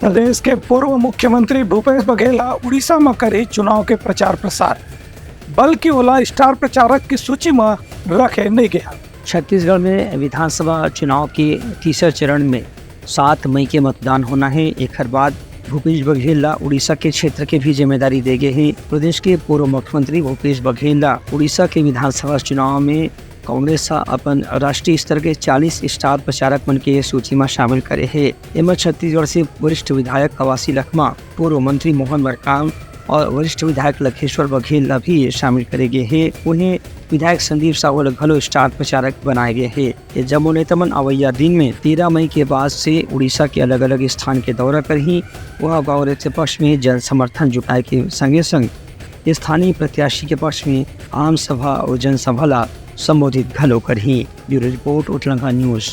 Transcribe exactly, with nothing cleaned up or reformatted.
प्रदेश के पूर्व मुख्यमंत्री भूपेश बघेल ह उड़ीसा म करे चुनाव के प्रचार प्रसार, बल्कि ओला स्टार प्रचारक की सूची म रखे नइ गे हे। छत्तीसगढ़ में विधानसभा चुनाव के तीसर चरण में सात मई के मतदान होना हे। एखर बाद भूपेश बघेल ला उड़ीसा के क्षेत्र के भी जिम्मेदारी दे गे हे। प्रदेश के पूर्व मुख्यमंत्री भूपेश बघेल ला उड़ीसा के विधानसभा चुनाव में कांग्रेस ह अपन राष्ट्रीय स्तर के चालीस स्टार प्रचारक मन के सूची म शामिल करे हे। एमा छत्तीसगढ़ से वरिष्ठ विधायक कवासी लखमा, पूर्व मंत्री मोहन मरकाम और वरिष्ठ विधायक लखेश्वर बघेल ला भी शामिल करे गे हे। उहें, विधायक संदीप साहू ला घलो स्टार प्रचारक बनाए गे हे। ये जम्मो नेता मन अवइया दिन में तेरह मई के बाद से उड़ीसा के अलग-अलग स्थान के दौरा करही। वह कांग्रेस के पक्ष में जन समर्थन जुटाए के संगे-संग स्थानीय प्रत्याशी के पक्ष में आम सभा और जनसभा ला संबोधित घलो करही। Bureau report, Utlangha news.